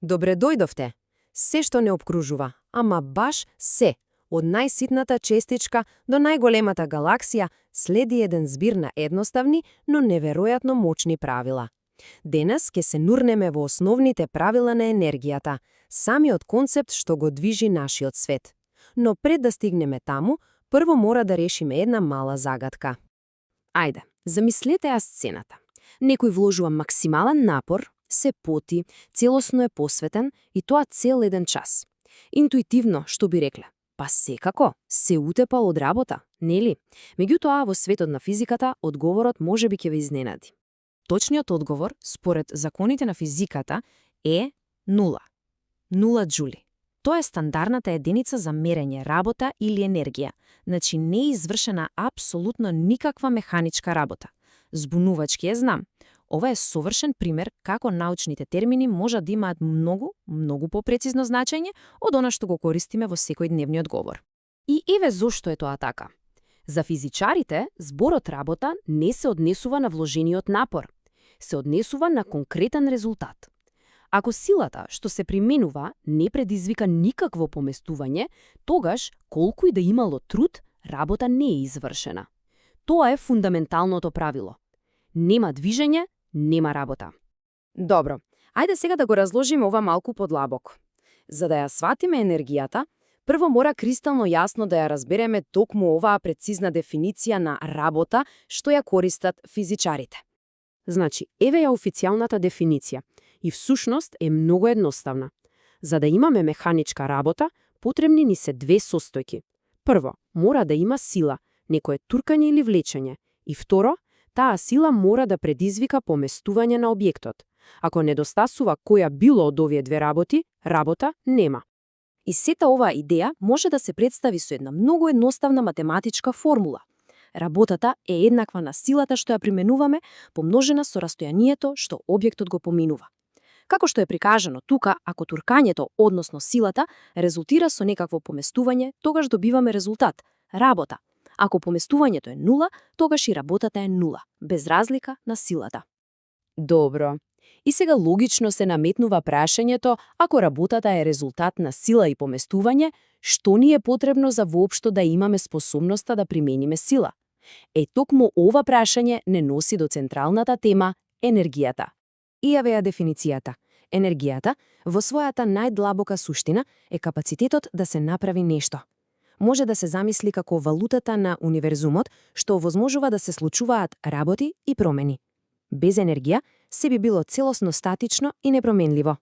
Добре дојдовте. Се што не обкружува, ама баш се, од најситната честичка до најголемата галаксија, следи еден збир на едноставни, но неверојатно мочни правила. Денес ќе се нурнеме во основните правила на енергијата, самиот концепт што го движи нашиот свет. Но пред да стигнеме таму, прво мора да решиме една мала загадка. Ајде, замислете ја сцената. Некој вложува максимален напор, се поти, целосно е посветен и тоа цел еден час. Интуитивно, што би рекле, па секако, се утепа од работа, нели? Меѓутоа, во светот на физиката, одговорот можеби ќе ве изненади. Точниот одговор, според законите на физиката, е 0. 0 джули. Тоа е стандардната единица за мерење работа или енергија, значи не е извршена апсолутно никаква механичка работа. Збунувачки е, знам. Ова е совршен пример како научните термини можат да имаат многу попрецизно значење од она што го користиме во секојдневниот говор. И еве зошто е тоа така. За физичарите, зборот работа не се однесува на вложениот напор, се однесува на конкретен резултат. Ако силата што се применува не предизвика никакво поместување, тогаш, колку и да имало труд, работа не е извршена. Тоа е фундаменталното правило. Нема движење, нема работа. Добро, ајде сега да го разложиме ова малку подлабоко. За да ја сватиме енергијата, прво мора кристално јасно да ја разбереме токму оваа прецизна дефиниција на работа што ја користат физичарите. Значи, еве ја официјалната дефиниција и всушност е многу едноставна. За да имаме механичка работа, потребни ни се две состојки. Прво, мора да има сила, некое туркање или влечење, и второ, таа сила мора да предизвика поместување на објектот. Ако недостасува која било од овие две работи, работа нема. И сета оваа идеја може да се представи со една многу едноставна математичка формула. Работата е еднаква на силата што ја применуваме, помножена со растојанието што објектот го поминува. Како што е прикажано тука, ако туркањето, односно силата, резултира со некакво поместување, тогаш добиваме резултат – работа. Ако поместувањето е 0, тогаш и работата е 0, без разлика на силата. Добро. И сега логично се наметнува прашањето, ако работата е резултат на сила и поместување, што ни е потребно за воопшто да имаме способноста да примениме сила? Токму ова прашање не носи до централната тема – енергијата. И ја веа дефиницијата. Енергијата, во својата најдлабока суштина, е капацитетот да се направи нешто. Може да се замисли како валутата на универзумот, што овозможува да се случуваат работи и промени. Без енергија, се би било целосно статично и непроменливо.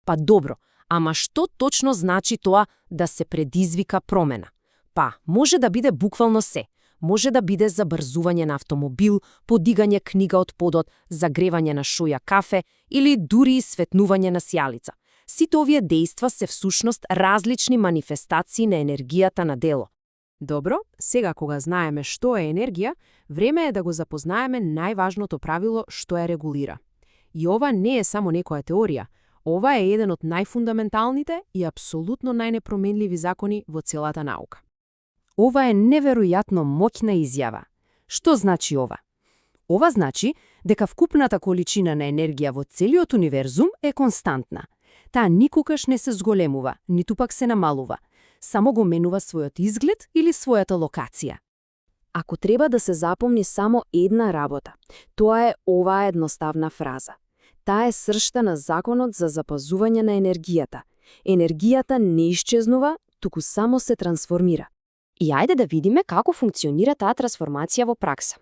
Па добро, ама што точно значи тоа да се предизвика промена? Па, може да биде буквално се. Може да биде забрзување на автомобил, подигање книга од подот, загревање на шоја кафе или дури и светнување на сјалица. Сите овие дејства се всушност различни манифестации на енергијата на дело. Добро, сега кога знаеме што е енергија, време е да го запознаеме најважното правило што ја регулира. И ова не е само некоја теорија, ова е еден од најфундаменталните и апсолутно најнепроменливи закони во целата наука. Ова е неверојатно моќна изјава. Што значи ова? Ова значи дека вкупната количина на енергија во целиот универзум е константна. Таа никогаш не се зголемува, ниту пак се намалува. Само го менува својот изглед или својата локација. Ако треба да се запомни само една работа, тоа е оваа едноставна фраза. Таа е сршта на законот за запазување на енергијата. Енергијата не исчезнува, туку само се трансформира. И ајде да видиме како функционира таа трансформација во пракса.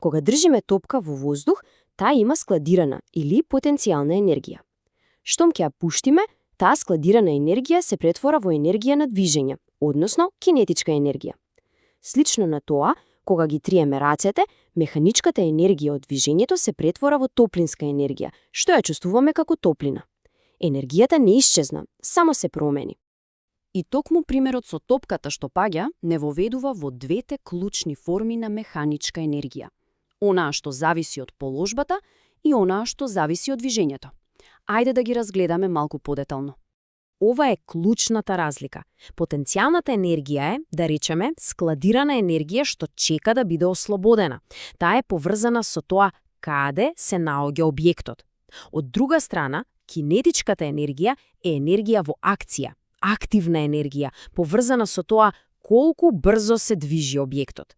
Кога држиме топка во воздух, таа има складирана или потенцијална енергија. Штом ќе ја пуштиме, таа складирана енергија се претвора во енергија на движење, односно кинетичка енергија. Слично на тоа, кога ги триеме рацете, механичката енергија од движењето се претвора во топлинска енергија, што ја чувствуваме како топлина. Енергијата не исчезна, само се промени. И токму примерот со топката што паѓа не воведува во двете клучни форми на механичка енергија. Онаа што зависи од положбата и онаа што зависи од движењето. Ајде да ги разгледаме малку подетално. Ова е клучната разлика. Потенцијалната енергија е, да речеме, складирана енергија што чека да биде ослободена. Таа е поврзана со тоа каде се наоѓа објектот. Од друга страна, Кинетичката енергија е енергија во акција, активна енергија, поврзана со тоа колку брзо се движи објектот.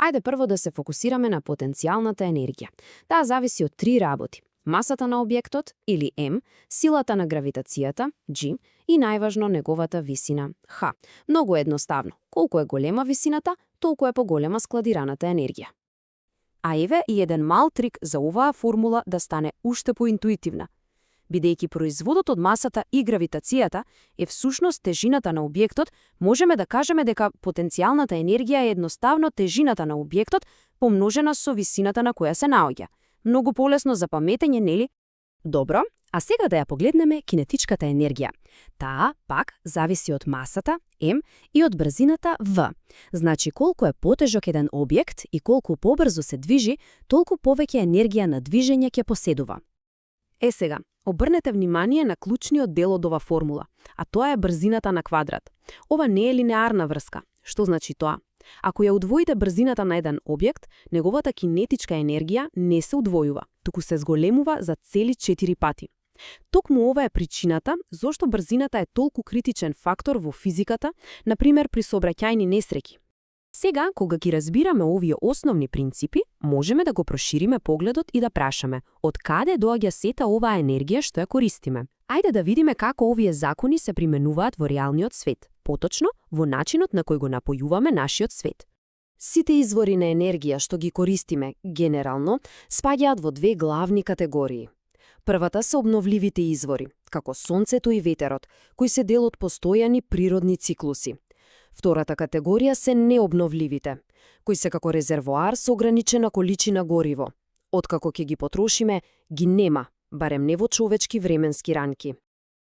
Ајде прво да се фокусираме на потенцијалната енергија. Таа зависи од 3 работи: масата на објектот, или М, силата на гравитацијата, G, и најважно неговата висина, H. Многу едноставно. Колку е голема висината, толку е поголема складираната енергија. А еве и еден мал трик за оваа формула да стане уште поинтуитивна. Бидејќи производот од масата и гравитацијата е всушност тежината на објектот, можеме да кажеме дека потенцијалната енергија е едноставно тежината на објектот помножена со висината на која се наоѓа. Многу полесно за паметење, нели? Добро, а сега да ја погледнеме кинетичката енергија. Таа, пак, зависи од масата, М, и од брзината, В. Значи, колку е потежок еден објект и колку побрзо се движи, толку повеќе енергија на движење ќе поседува. Сега, обрнете внимание на клучниот дел од ова формула, а тоа е брзината на квадрат. Ова не е линеарна врска. Што значи тоа? Ако ја удвоите брзината на еден објект, неговата кинетичка енергија не се удвојува, туку се зголемува за цели 4 пати. Токму ова е причината зошто брзината е толку критичен фактор во физиката, например при сообраќајни несреќи. Сега, кога ги разбираме овие основни принципи, можеме да го прошириме погледот и да прашаме од каде доаѓа сета оваа енергија што ја користиме. Ајде да видиме како овие закони се применуваат во реалниот свет, поточно во начинот на кој го напојуваме нашиот свет. Сите извори на енергија што ги користиме, генерално, спаѓаат во 2 главни категории. Првата се обновливите извори, како сонцето и ветерот, кои се дел од постојани природни циклуси. Втората категорија се необновливите, кои се како резервоар со ограничена количина гориво. Откако ќе ги потрошиме, ги нема, барем не во човечки временски ранки.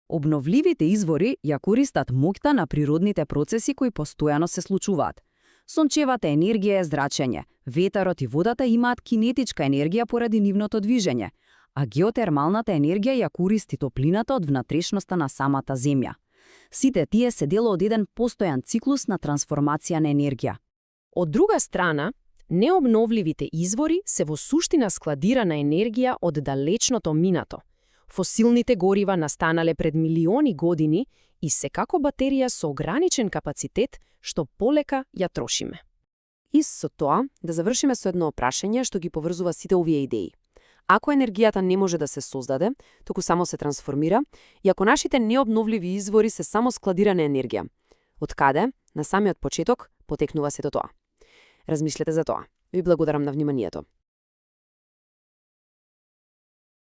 Обновливите извори ја користат моќта на природните процеси кои постојано се случуваат. Сончевата енергија е зрачење, ветерот и водата имаат кинетичка енергија поради нивното движење, а геотермалната енергија ја користи топлината од внатрешноста на самата земја. Сите тие се дел од еден постојан циклус на трансформација на енергија. Од друга страна, необновливите извори се во суштина складирана енергија од далечното минато. Фосилните горива настанале пред милиони години и се како батерија со ограничен капацитет што полека ја трошиме. И со тоа да завршиме со едно прашање што ги поврзува сите овие идеи. Ако енергијата не може да се создаде, туку само се трансформира, и ако нашите необновливи извори се само складирана енергија, од каде, на самиот почеток, потекнува сето тоа? Размислете за тоа. Ви благодарам на вниманието.